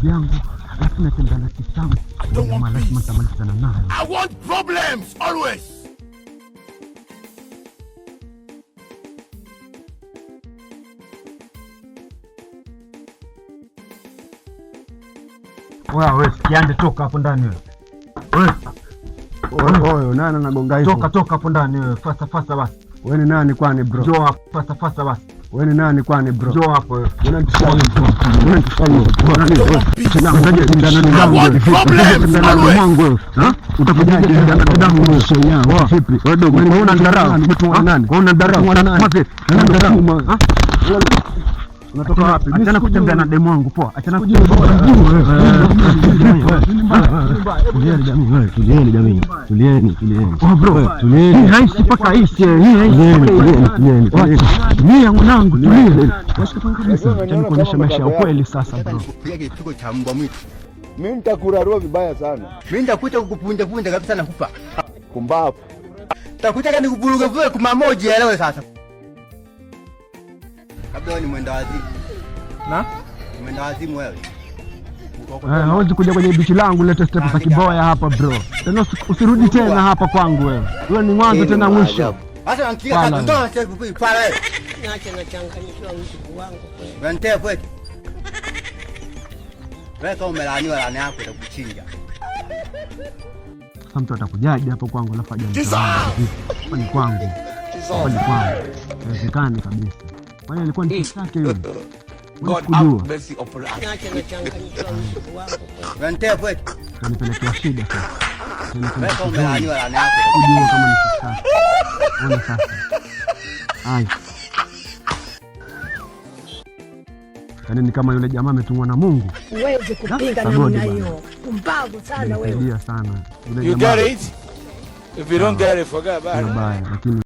Bibi yangu, alafu natembea na kisangu. Don't Jamaa want lazima peace. nitamalizana nayo. I want problems always. Wewe sikiande, toka hapo ndani wewe. Wewe Oyo, nani anagonga hivyo? toka toka hapo ndani wewe, fasta fasta basi. Wewe ni nani kwani bro? Njoo hapo fasta fasta basi. Wewe ni nani kwani bro? Njoo hapo wewe. Unanitishia nini? Unanitishia nini? I want problems always. Utakuja damu wewe. Vipi? Wewe dogo, wewe unanidharau. Nani? Wewe unanidharau. Nani? Unanidharau. Unatoka wapi? Achana kutembea na demu wangu poa. Achana Tulieni jamii, wewe, tulieni jamii. Tulieni, tulieni. Oh bro, Tulieni. hii haisi mpaka hisi, hii haisi. Tulieni, tulieni, tulieni, tulieni. Tulia mwanangu, tulia. Kabisa, acha nikuonyeshe maisha ya ukweli sasa bro. Nikupiga kipigo cha mbwa mwitu. Mimi nitakurarua vibaya sana. Mimi nitakuja kukupunja punja kabisa na kufa. Kumbafu. Takuja nikuburuge vile kuma moja elewe sasa. Labda wewe ni mwenda wazimu. Na? Ni mwenda wazimu wewe. Eh, hawezi kuja kwenye bichi langu lete step za kiboya hapa bro. Tena usirudi tena hapa kwangu wewe. Wewe ni mwanzo tena mwisho. Sasa unanitia Pala sasa ndio unataka kupiga pala wewe. Niache nachanganyikiwa mjukuu wangu kweli. Unanitia kwetu. Wewe kama umelaaniwa laana yako itakuchinja. Sasa mtu atakujaje hapo kwangu alafu aje mtaani? Hapa ni kwangu. Hapa ni kwangu. Haiwezekani kabisa. Kwani alikuwa ni chake yule? God Kujua. have mercy upon us. Niache nachanganyikiwa mjukuu wangu kweli. Unanitia kwetu. Kanipelekea shida sasa. Wewe kama umelaaniwa laana yako. Kujua kama ni sasa. Ona sasa. Ai. Yaani ni kama yule jamaa ametumwa na Mungu. Huwezi kupinga Sagodi namna bwana. hiyo. Pumbavu sana wewe. Amenisaidia sana. Yule You jamaa get it? If you don't get it, forget about it. sio baya, lakini